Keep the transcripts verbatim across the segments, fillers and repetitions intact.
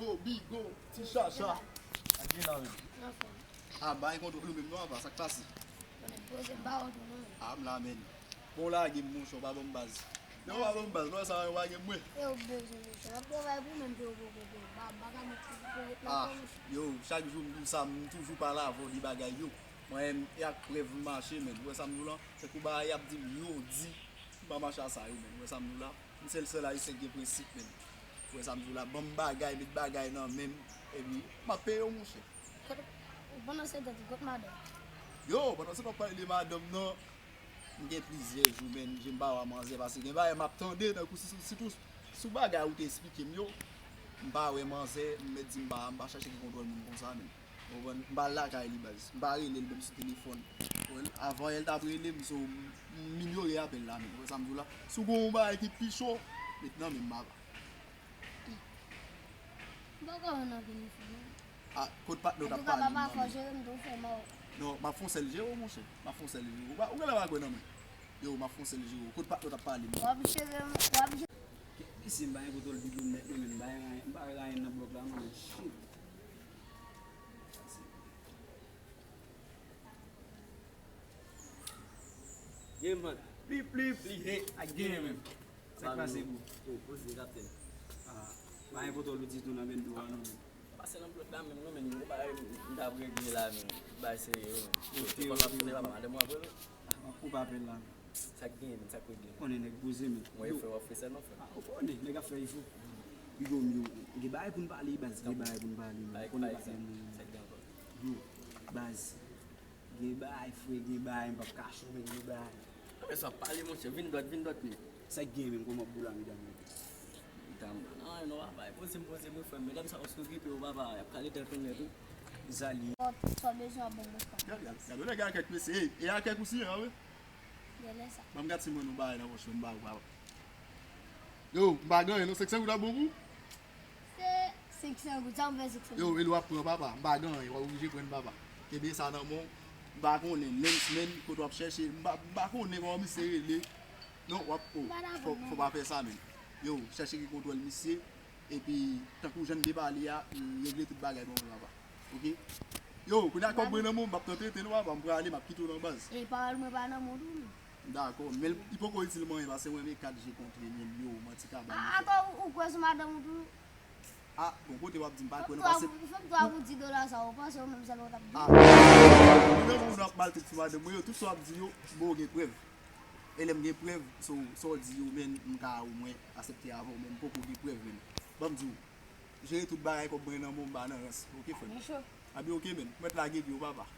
Bigo, Bigo, ti chacha. Ak gen la menm. Anfòm. A, bay kontwòl ou menm non, apa, sa k pase? Konnen poze m pa wont ou non. A, m la menm. Bon, lage m, monchè, w pa ban m baz. Lè w pa ban m baz, lè w sa, w pa gen mwen. E w bezwen, monchè. W ap travay pou menm ke w poko peye. Ba, bagay mwen toujou pou ret nan kò, monchè. Yo, chak jou m di w sa, m toujou pale avè w de bagay yo. Mwen menm, e ak prèv m mache, menm. Ou wè sa m di w la? Se pou bagay y ap di m yo di, m pa mache a sa yo, menm. Ou wè sa m di w la? M se l sèl Ayisyen ki gen prensip, menm. Ou wè sa m di w la? Ban m bagay, met bagay nan men m, epi m ap peye w, monchè. Kot, pandan se tan, kot madanm? Yo, pandan se tan w ap pale de madanm nan, m gen plizyè jou, menm, je m pa wè manzè, paske gen bagay m ap tande, tankou si, si, sitou sou bagay ou te eksplike m yo, m pa wè manzè, m mèt di m pa, m pa chache ki kontwòl moun konsa, menm. Ou konprann? M pa al lakay li, baz. M pa rele l menm sou telefòn. Ou konprann? Avan yè l t ap rele m, so, m, m inyore apèl la menm. Ou wè sa m di w la? Si w gen yon bagay ki pi cho, met nan men m, papa. M poko wè nan telefòn non. A, kot patnè w t ap pale m nan menm? Antouka, papa, fò jere m tou, fò mò. Non, m ap fè yon sèl jere w, monchè. M ap fè yon sèl jere w. Ou pa, ou genlè pa kwè nan mwen. Yo, m ap fè yon sèl jere w. Kot patnè w t ap pale m nan? W ap jere m, w ap jere. Mesye, m pa gen kontwòl bidon nèt non, men m pa gen anyen, m pa wè anyen nan blòk la non, men shit. Gen man. Pli, pli, pli, he, ak gen menm. Sa k pase, bro? Yo, poze, kaptèn. A, pa gen kontwòl ou ditou nan bendo a non, men. Pase nan blòk la menm non, men, nou pa, m t ap regle la, men, bay serye, men. Ok, ok, ok. Madanm ou ap rele w? A, m ap koupe apèl la. Sa k genyen, men, sa k regle? Konnen nèg poze, men. Mwen, yo, frè, w ap fè sèlman, frè. A, ou konnen, nèg ap fè efò. Bigo m, yo, gen bagay pou n pale, baz, gen bagay pou n pale, men. Ou konnen bagay m. Sa k gen ankò? Yo, baz. Gen bagay, frè, gen bagay, m p ap kache w, men gen bagay. Anben sa w ap pale, monchè, vin dwat, vin dwat, men. Sa k gen menm, kòman w ap boule a medam yo? Medam, non, non, papa, poze m, poze m, wi, frè m. Medam sa yo sou okipe yo, papa, y ap kale tèt ou nèt, wi. Sa l ye. Sa w bezwen ap ban m, monchè. Gad, gad, gad, gad, gad kèk mesye, ey, e a kèk ou siyen an, wi. Genlè sa. Ban m gad si m wè yon bagay nan pòch mwen, m ba ou, papa. Yo, m pa gen anyen non, senk san goud ap bon pou ou? Se senk san goud, sa m fè senk san goud? Yo, e l w ap pran, papa, m pa gen anyen, w ap oblije pran l, papa. Kenbe sa nan men w, m pa konnen, Lensman, kote w ap chèche, m pa, m pa konnen kòman misye rele. Non, w ap, o, fò, fò pa fè sa, menm. Yo, chèche ki kontwòl misye, epi, tankou jan n te pale a, regle tout bagay ban mwen, papa. Oke? Yo, kounye a kòb mwen nan men w, m p ap tante tenten non, papa, m prale, m ap kite w nan baz. E pawòl mwen pa nan men w tou, non. Dakò, men li poko itil mwen, paske mwen menm kat je kontre menm yo, manti ka ba m. A, atò, ou, ou kwè sou madanm ou tou? A, bon, kote w ap di m pa kwè non, paske. Fè m twa pou di dola sa, ou panse ou menm sèlman w t ap di? A, mwen menm ou nan ap maltèt sou madanm mwen yo, tout sa w ap di yo, bon, gen prèv. E lè m gen prèv, so, sa w di yo, menm, m ka omwen aksepte avè w, men m poko gen prèv, menm. Ban m di w, jere tout bagay, kòb mwen nan men w, m pa nan rans, oke, frè m? Li cho. Abi, oke, menm. Mwen t lage pye w, papa.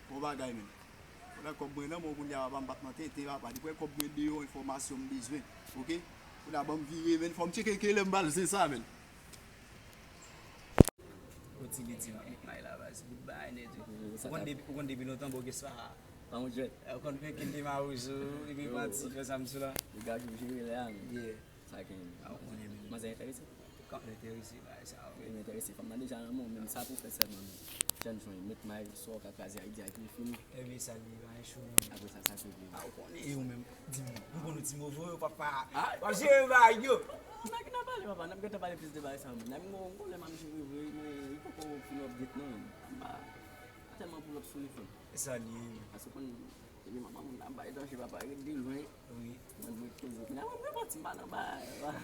Bon bagay, menm. Kounye a kòb mwen nan men w kounye a, papa, m p ap nan tenten, papa. Depi w wè kòb mwen deyò, enfòmasyon m bezwen. Oke? Kounye a ban m vire, menm. Fò m tcheke kèlè m ba l, se sa, menm. Yon ti bitim, eh, may la, baz. Bout bagay nèt, wi. Ou konn depi, ou konn depi lontan, bò, gen sa. Pa yon jwèt. Ou konn fè kite mawozo, epi manti, fè sa m sou la. Li gad ou jere lè a, menm. Yeah. Sa gen. A, ou konnen, menm. Manzè enterese? Kòm enterese, bagay sa, wi. Li enterese. Fanm nan deja nan men w, menm sa pou fè sèlman, menm. Jan jwenn, met may, sa w ka kraze, a di a ki fini. Epi sa li, pa enchou, menm. Apre sa, sa k regle. A, ou konnen, e ou menm, di m, ou konn ou ti mo vre, papa. W ap jere bagay yo. Non, n a ki n a pale, papa. N ap gentan pale plis de bagay sa, menm. N a m gon, gon lè m ap jere vre, men li poko fin update, non, menm. M pa, pa tèlman pull up sou li, frè m. E sa li ye, menm. Paske w konn, Epi manman moun nan bay danje, papa, ret de lwen. Wi. Mwen dwe poze. Kounye a mwen, mwen manti, m pa nan bagay, papa.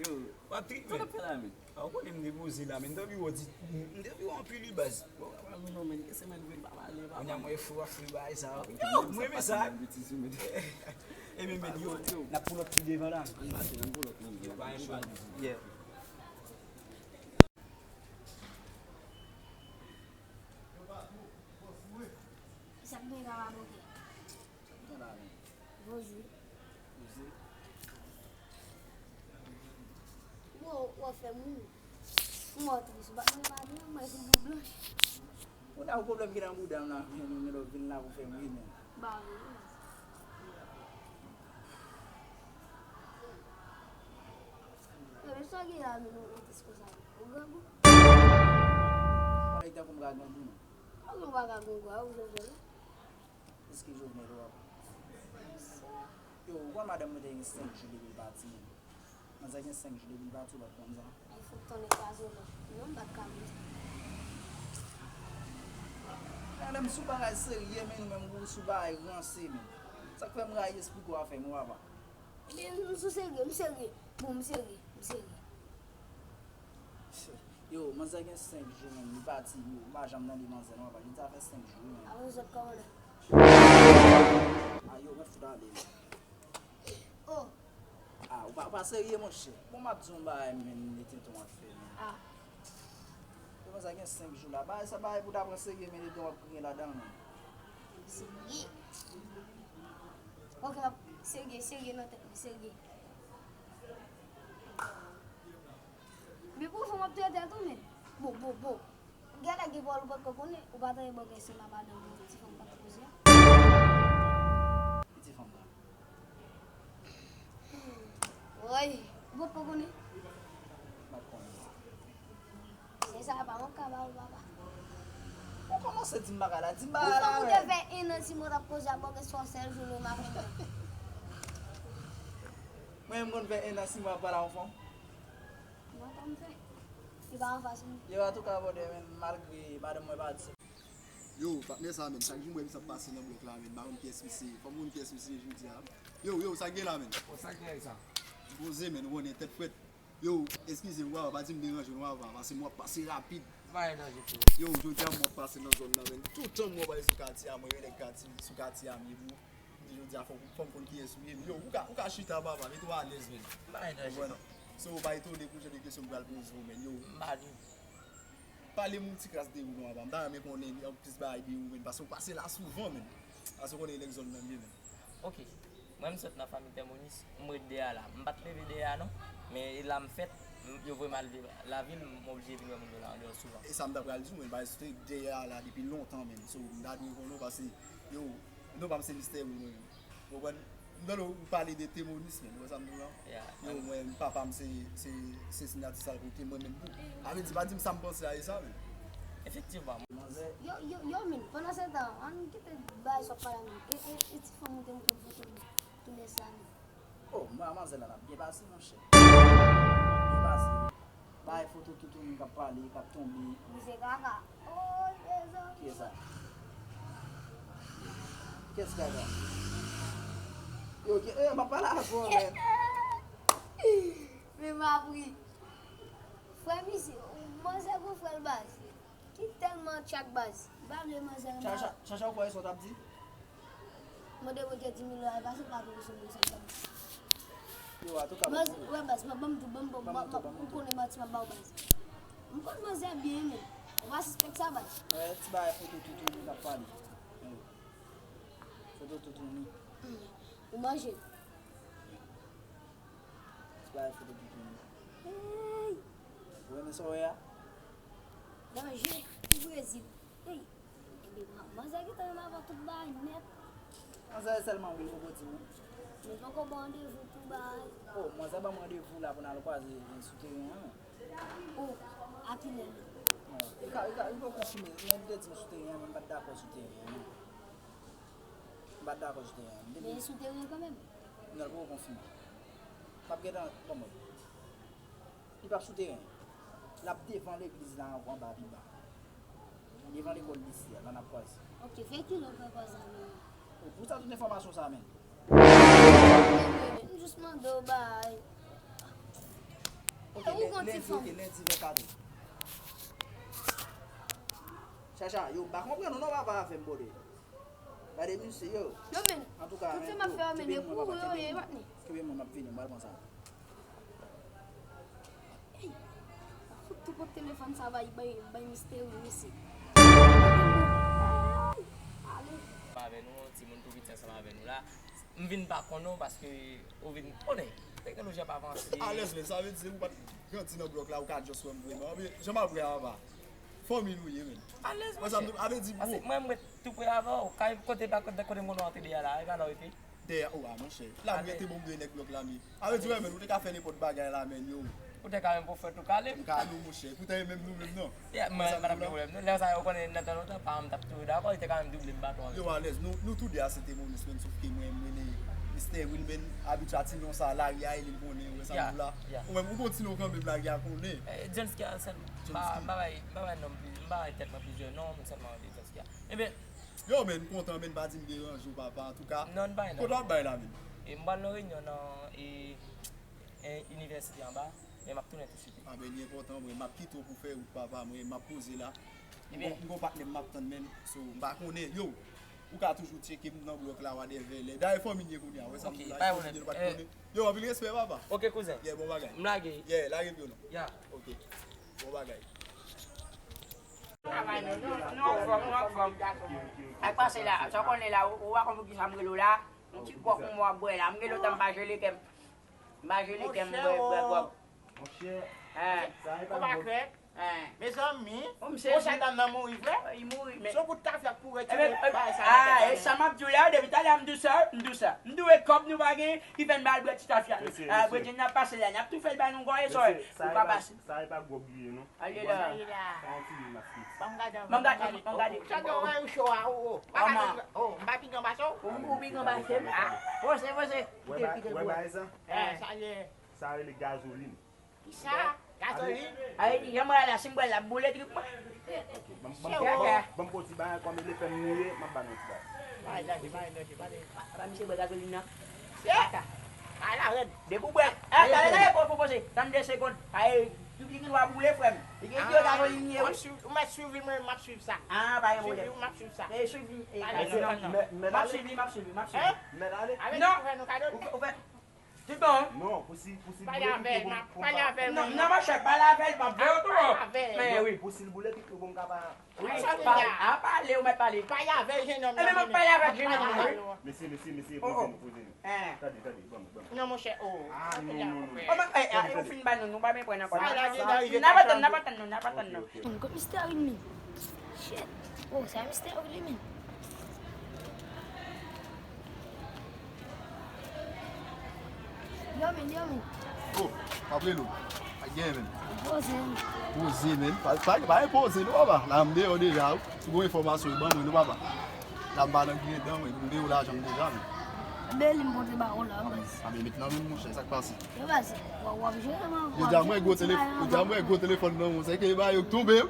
Yo. W ap tripe. Sa w ap fè la menm? A, ou konnen m depoze la, men m t anvi wè w di, m t anvi wè w anpil wi, baz. Bon, papa, nou non, men, se mwen dwe pa pale, papa. Kounye a mwen fou, w ap fou bagay sa. Yo, mwen renmen sa. Epi, men, yo, n ap pull up pi devan la. Ann pase, ann pull up, non. Yo, pa enchou. Yeah. Sa k gen kaba boke? Sa k gen la menm? Bonjou. Bonjou. Bon, w ap fè m ri. M wè w tris, ou pa t mande m, mwen se bout blanch. Ou ta yon pwoblèm ki nan bouda m la, men nou gen lè w vin la pou fè m ri menm. Ba wi. Yo, men sa w gen la menm, ou tris konsa, ou grangou? Ou pa wè tankou m ka grangou non. Ou pa ka grangou a, ou Jovenel wi. Èske Jovenel w ap? Yo, ou konn madanm mwen te gen senk jou depi l pati menm. Manzè gen senk jou depi l pati, ou pa t konn sa? Ay, fòk tonnè kraze w. Non, m pa t ka menm. Gade m sou bagay serye, men ou menm ou sou bagay ranse, men. Sa k fè m rayi esplike w afè m, papa. Ebyen, m sou serye, m serye. Bon, m serye, m serye. Yo, manzè gen senk jou, men, li pati, yo, m pa janm tande manzè, non, papa. Li sa fè senk jou, men. Avan zòt kòmandan. A, yo, mèt fout ale. Oh. Ah, ou pa, ou pa serye, monchè. Bon, m ap di yon bagay, men, li te ton ap fè, men. Ah. Yo, manzè gen senk jou la. Bagay sa, bagay pou ta pran serye, men, li te ton ap kriye ladan, men. Serye. Ok, m ap serye, serye nan tèt mwen, serye. Men pou fanm ap trete tou, men. Bon, bon, bon. Gade gen pawòl ou pa t ko konnen, ou pa tande bòkè se la madanm ou ti fanm pa t koze a. Ki ti fanm la? Woy, ou pa t ko konnen? M pa t konnen. Se sa pa yon ka ba ou papa. Ou kòmanse di m bagay la, di m bagay la. Ou fè fè en an si mwen t ap koze a bòkè se yon sèl jou nou m ap fè. Mwen menm konn fè en an si mwen ap pale a yon fanm. Mwen pa m fè. Li pa anfas mwen. Yo, antouka, brother, men, malgre madanm mwen pati. Yo, patnè sa, men, chak jou m wè misye ap pase nan blòk la, men, m pa konn kiyès misye ye. Fò m konn kiyès misye ye jodi a. Yo, yo, sa k gen la, men? Bon, sa k gen sa? Poze, men, ou konnen tèt frèt. Yo, eskize m, papa, pa di m deranje nou, papa, paske m ap pase rapid. Pa gen danje, frè. Yo, jodi a m ap pase nan zòn nan, men. Toutan m wè w pase sou katye a, mwen rele katye, sou katye a, m ye pou. Jodi a, fò, fò m konn kiyès ou ye. Yo, ou ka, ou ka chita, papa, mete w alèz, men. M pa gen danje. Konprann? So, ou pa etone pou jan de kesyon m pral poze w, men. Yo, m pa di. Pale m yon ti kras de ou non, papa. M ta renmen konnen plis bagay de ou, men. Paske ou pase la souvan, men. Paske ou konnen nèg zòn nan m ye, men. Ok. Mwen, m sot nan fanmi Tèmonis, m ret dèyè a la. M pa t leve dèyè a, non. Men e la m fèt, m, yo voye m al viv lavil, m oblije vin wè moun yo la andeyò souvan. E sa m ta pral di w, men, paske dèyè a la depi lontan, men. So, m ta dwe konnen w, paske, yo, non pa m se Mistè Will, mwen menm. Ou konprann? M tande w pale de Temonis, men. Ou wè sa m di w lan? Yeah. Yo, mwen, papa m se, se, se siyati sa l pote, mwen menm tou. Sa vle di, pa di m sa m panse a, e sa, men. Efektivman. Yo, yo, yo, men, pandan se tan, ann kite bagay sa w ap pale a, men. E, e, e ti fanm ou te montre m foto m, tounen sa, men. Oh, mwen a manzè la, n ap byen pase, monchè. Byen pase. Bay foto toutouni k ap pale, k ap tonbe. Misye kaka. Oh, Jezi. Kiyès sa? Kiyès kaka? Yo, ki, eh, m ap pale avè w, men. Men m ap ri. Frè misye, manzè gon frè l baz. Ki tèlman tchak baz. M pa vle manzè renmen. Chacha, Chacha, ou kwè sa w t ap di? Mande Bondye di mil dola pase pa tou sou mil senk san. Yo, atouka, manzè, wè baz, mwen, ban m tou, ban m, ban m, ban m, ou konnen manti m ap ba w baz. M konn manzè byen, men. Ou pa sispèk sa, baz. Eh, ti bagay foto toutouni k ap pale. Eh, foto toutouni. Hmm. Ou manje. Ti bagay foto toutouni. Hey! Ou renmen sa w wè a? Danje, ki Brezil. Hey! Ebyen, ma-, manzè gentan renmen avè w tout bagay nèt. Manzè sèlman wi, li poko di w. Men poko ba w randevou pou bagay. Oh, manzè ban m randevou la pou n al kwaze sou teren an, non. Oh, a kilè? Non, li ka, li ka, li poko konfime. Men li te di m sou teren an, men m pa t dakò sou teren an, non. M pa t dakò sou teren an. Men sou teren kanmenm. Non, li poko konfime. M ap gentan, kòman? Li p ap sou teren. L ap devan legliz la ankò anba pi ba. Devan lekòl lise a, la n ap kwaze. Ok, veyikile w fè kwaze avè l. O, pou sa tout enfòmasyon sa, men. M jis mande w bay. Ok, lendi, ok, lendi vè kat è. Chacha, yo, m pa konprann ou non, papa, avè m, brother. Gade misye, yo. Yo, men. Antouka, tout men, sa m ap yo, fè a, men, kenbe e mwen, pou papa, yo, kenbe ye, mwen. Patnè. Kenbe mwen, m ap vini, m pral pran sa. Ey, fout tou pot telefòn sa bay, bay, bay Mistè Will, mesye. Ey, ale. Avè nou, timoun tou piti ansanm avè nou la. M vin pa konnen w paske ou vin konnen. Teknoloji ap avanse. Alèz, men, sa vle di ou pa t grandi nan blòk la, ou ka just wè m vrèman. Ebyen, jan m ap wè a anba. Fanmi nou ye, men. Alèz, monchè. Sa vle di, paske mwen, m ret tou pre avè w. Kay kote pa kote, kote m konn antre dèyè la, e pa la w rete? Dèyè, o, a, monchè. La m rete bon, m dwe nèg blòk la, men. A vle di, wè, men, ou te ka fè nenpòt bagay la, men, yo. Ou te ka menm pou fè tou kale m. M kale w, monchè. Poutan e menm nou menm, non. Yeah, mwen, mwen pa t gen pwoblèm, non. Lè sa yo konnen nan tan lontan, pa m t ap toujou dakò, li te ka menm double m baton avè l. Yo, alèz, nou, nou tou de a se Temonis, men, sof ke mwen, m rele Mister Wilmen abitye a ti non sa, lari a, li konnen, ou wè sa m di la. Ou menm, ou kontinye kanmenm, lari a konnen. Johnsky a sèlman. M pa bay, m pa bay non, m pa bay tèt mwen plizyè non, m sèlman rele Johnsky a. Ebyen. Yo, men, m kontan, men, pa di m deranje w, papa, antouka. Non, n pa gen deranje. Kote w ap bay la, men? E m pral nan reyinyon nan, e, e, inivèsite anba, men m ap tounen tou swit. A, men, li enpòtan, mwen, m ap kite w pou fè wout, papa, mwen, m ap poze la. M gon patnè m ap tann menm, so, m pa konnen, yo, ou ka toujou tcheke m nan blòk la, whatever, lè. Dayè fanmi n ye kounye a, wè sa m di w la, fanmi n ye nou pa t konnen. Yo, anpil respè, papa. Ok, kouzen. Yeah, bon bagay. M lage. Yeah, lage pye w non. Yeah. Ok. Bon bagay. Ak pase la, sa w konnen la, ou pa konn poukisa m rele w la, yon ti gwòg mwen w ap bwè la, m gen lontan m pa jele kè m, m pa jele kè m bwè bwè gwòg. Monchè, sa e pa gwòg. Mezanmi, monchè, dam nan mouri vre. Li mouri, men. Se yon bout tafya k pou retire bagay sa nan tèt la. E sa m ap di w la, depi talè a m di w sa, m di w sa. M di w e kòb nou pa gen, ki fè n ba l bwè ti tafya. Bredjenn n ap pase la, n ap tou fè l ba nou kò e sò. Ou pa pase. Sa e pa gwòg li ye non. Ale la. Sa yon ti vin maske. Ban m gade, ban m gade, ban m gade. Sa gen wè yon cho a, o, o. Pa ka gen, o, m pa pi gran pase w. Ou pi gran pase m. A, poze, poze. Kite, kite l pou. Wè bagay sa? Sa rele gazolin. Kisa? Gazolin? Ay, jan mwen la, si m bwè l, l ap boule trip mwen. Ban m, ban m, ban m, ban m pran ti bagay kòm elefan m ye, m ap ba nou ti bagay. Bay danje, bay danje, bay danje. Pa, pa misye bwè gazolin nan. Ata. Bay la rèd. Depi w bwè. Ata, lè lè pou poze. Tann de segonn. Ay, piblik nou a boule, frè m. Li gen idiot gazolin ye, wi. Ou mèt swiv li, mwen, m ap swiv sa. Ah, pa gen pwoblèm. Swiv li, m ap swiv sa. E swiv li, e gazolin nan. M ap swiv li, m ap swiv li, m ap swiv li. Hein? Mèt ale. Avè nou fè nou kado. Ou fè, ou fè. Tout bon. Non, pou si, pou si. Pale avè l, pale avè l. Non, non, monchè, pale avè l, m ap voye w tou. Pale avè l. Men wi. Pou si l boule, tout bon, m ka pa. Wi, a pale, ou mèt pale. Pale avè l, jenòm nan. Ebyen, m ap pale avèk jenòm nan, wi. Mesye, mesye, mesye, poze nou, poze nou. Tande, tande, ban m, ban m. Non, monchè, o. Ah, non, non, non. Ou fin ba nou, nou pa bezwen pran ankò. N ap atann, n ap atann nou, n ap atann nou. Kot mistè Wilmine? Shit. Oh, sa mistè Wilmine. Yo, men, yo, men. Oh, pa vle lo. Pa gen, men. Poze, men. Poze, men. Pa, pa, pa gen poze, non, papa. La, m deyò deja, wi. Si gon enfòmasyon, ban mwen, non, papa. La, m pa nan griyen dan, mwen. M gen yon lajan, m deja, men. Beli, m pote ba ou la, baz. A, men, met nan men m, monchè, sa k pase? Yo, baz, w ap jere, man. Yo di a mwen gwo telefòn, yo di a mwen gwo telefòn nan, monchè, ke ba yo k tonbe, wi.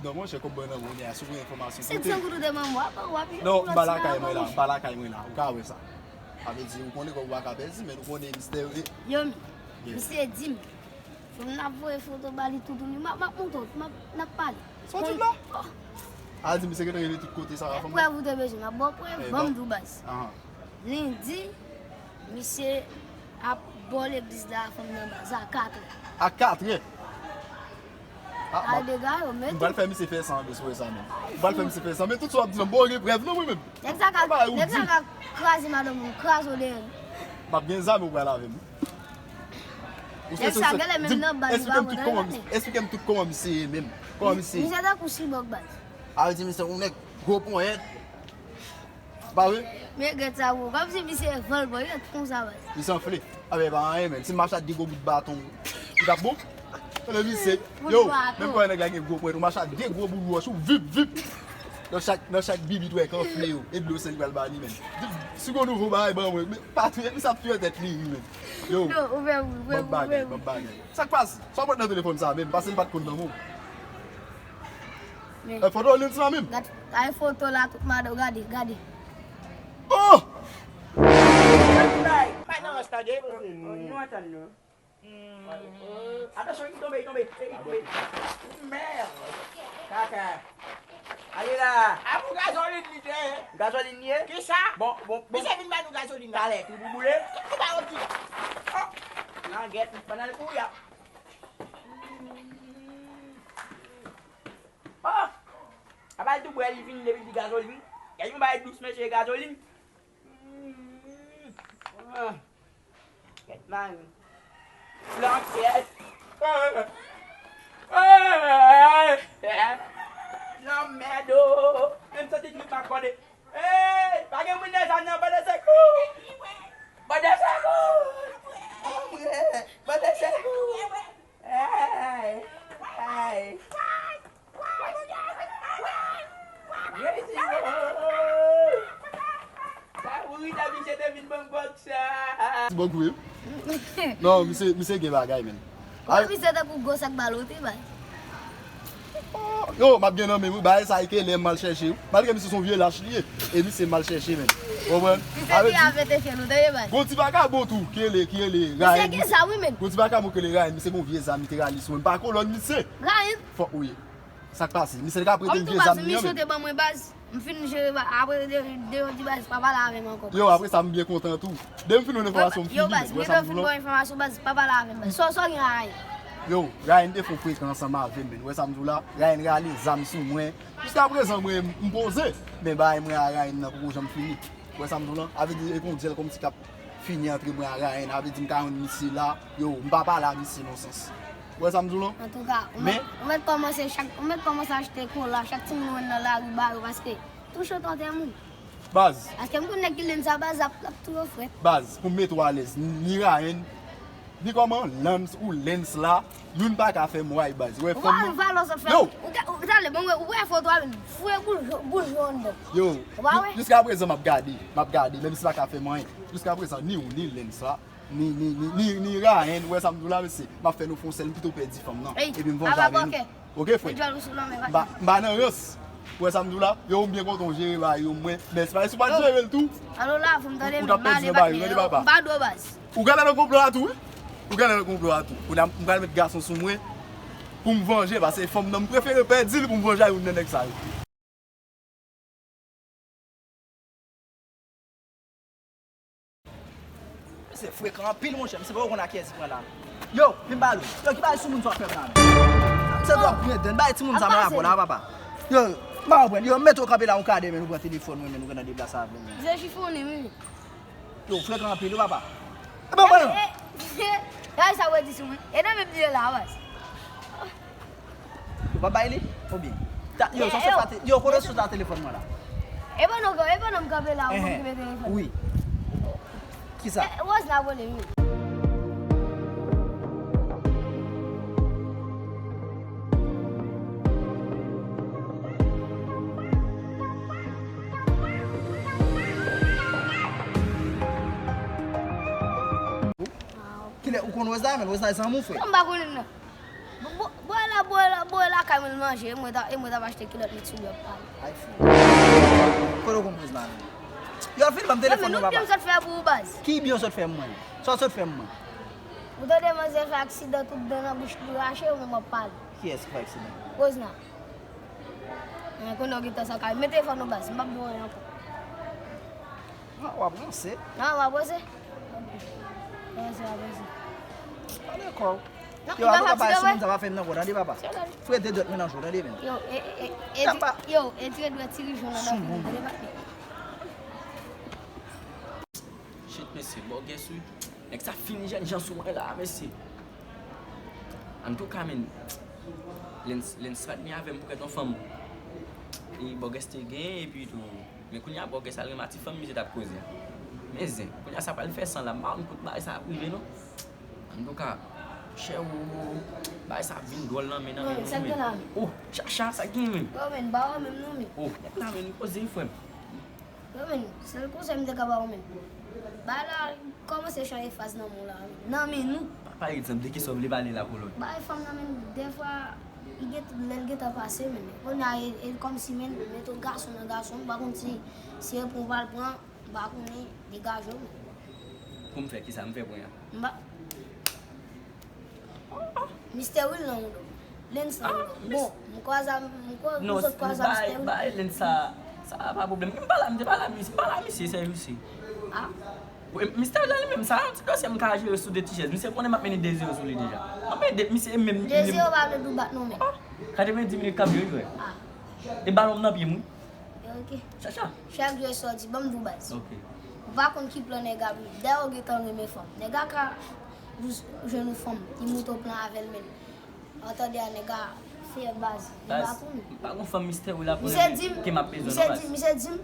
Non, monchè, kòb mwen nan men w, gen a sou enfòmasyon. Sèt san goud ou te ban mwen, w ap, w ap. Non, m pa lakay mwen la, m pa lakay mwen la. Ou ka wè sa. Sa vle di, ou konnen kòb ou pa ka pèdi, men ou konnen mistè yo ye. Yo, men, misye di m, fò m ap voye foto ba li toutou, m ap, m ap montre w, m ap, n ap pale. Sou tout la? Oh. A di, misye gentan rele tout kote, sa va fè m. Prèv ou te bezwen, m ap ba w prèv, ban m di w baz. Lendi, misye ap bò legliz la, fanm nan baz, a katrè. A katrè? A, a dega yo, men. M pral fè misye fè san de sou sa, men. M pral fè misye fè san, men tout sa w ap di la, m pa gen prèv, non, mwen menm. Nèg sa ka, nèg sa ka kraze madanm ou, kraze w dèyè l. M ap gen zam ou pral avè m. Nèg sa genlè menm nan baz li pa konn anyen. Esplike m tout kòman misye ye menm. Kòman misye ye. Misye tankou sibòk baz. A vle di misye yon nèg gwo ponyèt. Pa vre? Men gèt sa, bro. Kòmsi misye vòlbò, li ret konsa, baz. Misye anfle. A, men pa anyen, men. Si m mache ak de gwo bout baton, li t ap bon? Tande misye. Yo, menm kòman nèg la gen gwo ponyèt, ou mache ak de gwo bout wòch, ou vip, vip. Nan chak, nan chak bibit, ou wè k anfle yo. E dlo sèl li pral ba li, men. Si gon nouvo bagay, ban mwen. Men pa touye, misye ap touye tèt li, wi, men. Yo, ban m bagay, ban m bagay. Sa k pase? Sa w pran nan telefòn sa, menm? Pase m pa t konn nan men w. Men. E foto Lil sa menm? Gade, gade foto la, tout madan, gade, gade. Oh! Bay nan rès tande. Nou antann nou. Atansyon, li tonbe, li tonbe, li tonbe. Mèd! Kaka. Ale la. A pou gazolin li te ye. Gazolin li ye? Kisa? Bon, bon, bon. Misye vin ba nou gazolin la. Talè, trip ou boule? Ki ba yo di? Oh! Langèt, pandan l kouri a. Oh! Apa l tou bwè li fini depi l di gazolin. Gade yon bagay dous mesye gazolin. Ah. Kèt mari. Blan kèt. Lanmèd o. Menm santi trip m ap kòde. Hey, pa gen moun nan zòn nan, bande sekou! Bande sekou! Anmwe! Bande sekou! Hey! Hey! Jezi o! Rita Michel te vin ban m bòks sa. Ti bòk vre. Non, misye, misye gen bagay, men. Kòman misye tankou gwo sak balote, bay? Yo, m ap gen nan men wi, bagay sa e kele m al chèche wi. Malgre misye se yon vye lach li ye, e misye m al chèche, men. Ou konprann? Misye ki avete fye nou tande, bay. Gon ti vakabon tou, kele, kele, Rayen. Misye gen sa wi, men. Gon ti vakabon kele Rayen, misye gon vye zam li te rale sou mwen. M pa kolòn misye. Rayen? Fòk ou ye. Sa k pase? Misye ka prete m vye zam li an, men. Kòm tou baz, misye te ban mwen baz. M fin jere ba, apre de, de yo di baz pa pale avè m ankò. Yo, apre sa m byen kontan tou. Depi m fin yon enfòmasyon m fini, men. Wè sa m di w la? Yo, Rayen te fè yon frekan ansanm avè m, men. Wè sa m di w la? Rayen rale zam sou mwen. Jiskaprezan mwen, m poze. Men bagay mwen a Rayen nan poko janm fini. Wè sa m di w la? Avè di, e gon dyèl kòmsi k ap fini antre mwen a Rayen. Avè di m ka jwenn misye la. Yo, m pa pale a misye non sans. Ou wè sa m di w lan? Antouka, ou mèt, ou mèt kòmanse chak, ou mèt kòmanse achte kola, chak timoun ou wè nan lari ba yo, paske touche w tante moun. Baz. Paske m konn nèg ki lenn sa baz, l ap, l ap touye w frèt. Baz, pou m mete w alèz, ni Rayen, ni kòman, Lens ou Lens la, youn pa ka fè m way baz. Ou wè fanm nan. Ou pa wè valè w sot fè. Yo! Ou ka, ou, talè, bon, ou wè foto a, fre goul, goul jòn anndan. Yo! Ou pa wè? Jiskaprezan m ap gade, m ap gade, menm si pa ka fè m anyen. Jiskaprezan, ni ou, ni Lens la. Ni, ni, ni, ni, ni Rayen, ou wè sa m di w la, mesye? M ap fè nou fè yon sèl, m pito pèdi fanm nan. Epi m vanje avè nou. Oke, frè? M pa, m pa nan rans. Ou wè sa m di w la? Yo, m byen kontan w jere bagay yo, mwen. Men, se pa si w pa t jere l tou. Ou t ap pèdi nan bagay yo, tande papa. M pa dwe baz. Ou genlè nan konplo a tou, wi. Ou genlè nan konplo a tou. Kounye a, m pral met gason sou mwen pou m vanje, paske fanm nan, m prefere pèdi l pou m vanje ak youn nan nèg sa yo. Mesye frekan anpil, monchè. Mesye poko konn a kiyès li pran la. Yo, vin ba l. Yo, ki bagay sou moun sa w ap fè m la, menm? Mesye dwe ap pran dan. Bagay timoun sa mwen avè w la, papa. Yo, m pa konprann. Yo, m mete w kanpe la yon kadè, men ou pran telefòn mwen, men ou gentan deplase avè m. Zye chifonnen, wi. Yo, frekan anpil, wi, papa. E ban mwen non. Gade sa w di sou mwen. E nan menm li ye la, baz. Ou pa bay li? Oubyen? Yo, sa se pa te, yo, kote sou ta telefòn mwen la? E pandan, e pandan m kanpe la, ou konn koupe telefòn. Wi. Kisa? Rose la rele, wi. Kilè ou konn Rose la, men Rose la se zanmi w, frè. M pa konnen l non. Bò, bò, bò la, bò la, bò lakay mwen manje, e mwen ta, e mwen ta achte kilòt met sou li ap pale. Ay fou. Kote w konn Rose la menm? Yo, fin ban m telefòn nan, papa. Yo, men nou byen sot fè pou ou, baz. Ki byen w sot fè mwen? Sa w sot fè mwen? Ou tande manzè fè aksidan, tout dan nan bouch li rache, ou menm w ap pale. Kiyès ki fè aksidan? Rose la. Mwen konnen w gentan sa kay. Mete fò nou baz, m p ap di w anyen ankò. Ah, w ap ranse. Ah, w ap ranse? Ok. W ap ranse, w ap ranse. Pale kò w. Yo, an tou ka, pa sou moun sa pa fè m nan kò, tande, papa. Frete dòt mennaj ou, tande, men. Yo, e, e, e, yo, e tire dwèt tirijon nan dòt mwen, tande, pa. Shit, mesye, bògès wi. Nèg sa fini jènjan sou mwen la, mesye. Antouka, men, Lens, Lens pa t byen avè m pou kèt yon fanm. E bògès te gen, epi tou. Men kounye a, bògès al renmen ti fanm misye t ap koze a. Men zen, kounye a sa pral fè san la, m pa konn kote bagay sa ap rive non. Antouka, chè ou, bagay sa ap vin dwòl nan men, nan men nou, men. Oh, chacha, sa gen men. Yo, men, ba w menm non, men. Oh, nèg la, men, koze, frè m. Yo, men, sèl konsèy m te ka ba w, men. Bagay la kòmanse chanje faz nan men w la, nan men nou. Pa, pa egzanp, de kisa w vle pale la, kolòn? Bagay fanm nan, men, dèfwa, li gen, lè l gentan pase, men. Kounye a, e, e kòmsi, men, mete gason nan gason, m pa konn si, si e pran w pral pran, m pa konnen, degaje w, men. Pou m fè kisa, m fè pran an? M pa. Mistè Will nan ou do. Lens nan ou do. Bon, m kwè sa, m kwè, m sot kwè sa, Mistè Will. Non, bay, bay Lens sa, sa pa pwoblèm. M pale a, m te pale a misye, m pale a misye, sèvis misye. Ah. Wi, Mistè Will la li menm, sa yon ti dosye m ka jere sou de ti chèz. Misye konnen m ap mennen de zewo sou li deja. M ap mennen de, misye menm. De zewo pa vle di w bat non, men. Ah, katrevenndis minit k ap jwe, wi, frè. Ah. E balon m nan pye m, wi. Ok. Chacha. Chak jou e sòti, ban m di w baz. Ok. Ou pa konn ki plan nèg ap jwe. Dayè ou gentan renmen fanm. Nèg la ka jis jwenn yon fanm, li monte yon plan avè l, men antande a nèg la fè baz. Li pa konn. M pa gon fanm Mistè Will la pou ke m ap bezwen non baz. Misye di m,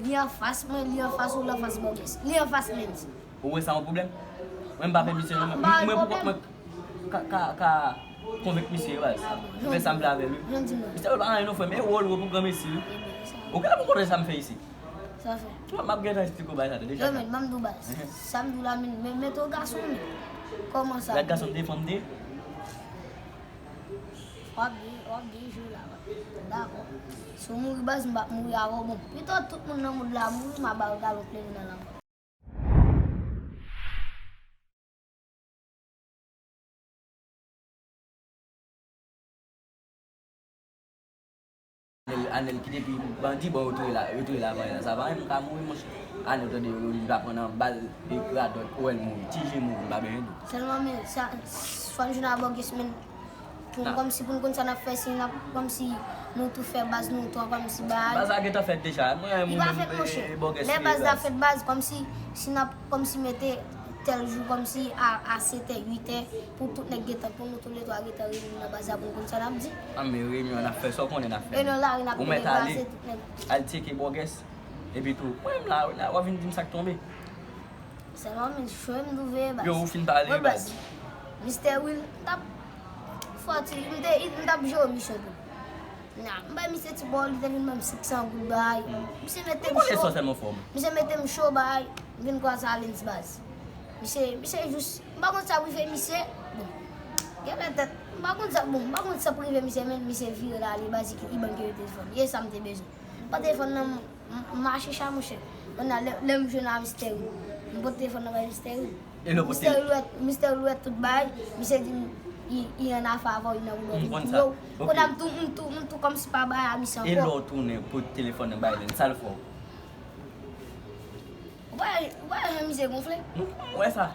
li anfas mwen, li anfas ou, li anfas bògès. Li anfas Lens. Ou wè sa yon pwoblèm? Mwen m pa fè misye non. Mwen pou kont mwen ka, ka, ka konvenk misye baz. Mwen fè sa m vle avè l wi. Misye pa anyen non frè m, e wòl wòl pou granmesi wi. Ou genlè pou kontre sa m fè isi. Sa fè. M ap gentan di kou bay sa tande. Yo, men, ban m di w baz. Sa m di w la, men, men, men to gason, men. Kòman sa? Lè gason m te fanm te. W ap byen, w ap byen jwe la, baz. Dakò. Si w mouri baz, m p ap mouri avè w. Bon, pito tout moun nan mond la mouri, m a ba yo galon kleren nan lanmò. Anèl, Anèl ki depi bandi, bon, yo touye la, yo touye la vanyan sa. Pa menm ka mouri, monchè. Anèl, tande, yo, li va pran nan bal, e radòt, ou wè l mouri. Ti je mouri, m pa bezwen di w. Sèlman, men, sa, fò n jwenn a Bògès, men, pou n, kòmsi pou n konn sa n ap fè, si n ap, kòmsi nou tou fè baz nou tou, kòmsi bay. Baz la gentan fèt deja. Mwen, li pa fèt, monchè. Lè baz la fèt, baz, kòmsi, si n ap, kòmsi mete tèl jou, kòmsi a, a sèt è, uit è, pou tout nèg gentan, pou nou tou le twa gentan reyini nan baz la pou n konn sa n ap di. A, men reyinyon an ap fè, sa w konnen n ap fè. Reyinyon lari n ap mete baz, tout nèg. Al tcheke Bògès, epi tou, mwen menm la, la, w ap vin di m sa k tonbe. Sèlman, men, chwe m twouve baz. Yo, ou fin pale, baz. Mistè Will, m t ap fò ti, m te, m t ap jere misyon tou. Nan, m bay misye ti bò, li te vin ban m senk san goud bay. Misye mete m cho. Misye mete m cho bay. M vin kwaze a Lens baz. Misye, misye jis, m pa konn sa k rive misye. Bon, gen lè tèt, m pa konn sa, bon, m pa konn sa k rive misye, men misye vire l ale baz, li ban m kite telefòn. E sa m te bezwen. M pran telefòn nan, m, m mache cha, monchè. Kounye a, lè, lè m jwenn a Mistè Will, m pote telefòn nan bay Mistè Will. E lè w pote Mistè Will wè, Mistè Will wè tout bagay, misye di m, i, i an afè avè w, i nan woulò pou yo. Kounye a m tou, m tou, m tou kòmsi pa bay a misye ankò. E lè w tounen pote telefòn nan bay Lens, sa l fè w? Ou pa, ou pa wè jan misye gonfle? M wè sa.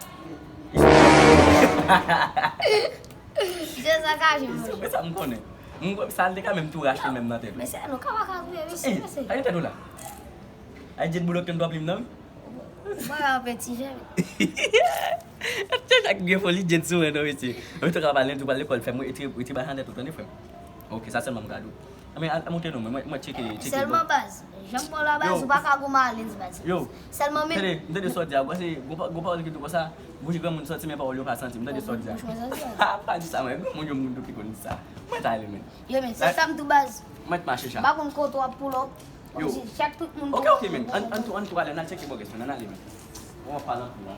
Misye sakaje m. Misye wè sa m konnen. M wè sa, l te ka menm tou rache menm nan tèt ou. Men se nou ka pa ka touye misye, mesye. Sa gen tèt ou la? Ay, Jade boulòk tèm twò plim nan, wi. Mwen la, peti jèn. Chak gen foli, Jade sou mwen, non, mesye. Mwen tou ka pale, tou pale lekòl, fè mwen rete, rete bay nan tèt ou, tande, frè m. Ok, sa sèlman m ka di w. Anben, al, al monte non, mwen, mwen, mwen tcheke, tcheke. Sèlman baz. Jan m pran la baz, ou pa ka goumen a Lens baz. Yo. Sèlman men. Tande, m tande sa w di a, ou panse, gon pa, gon pawòl ki di konsa, bouch granmoun sòti, men pawòl yo pa santi, m tande sa w di a. Bouch mwen santi. Ha, pa di sa, mwen, granmoun yo moun ki konn di sa. Mwen ta ale, men. Yo, men, se sa m tou baz. Mwen t mache cha. M pa konn kote w ap pull up. Yo. Kòmsi chak tout moun. Ok, ok, men. Ann, ann tou, ann tou ale, ann al tcheke Bògès, men, ann ale, men. Ou ap pale anpil, la.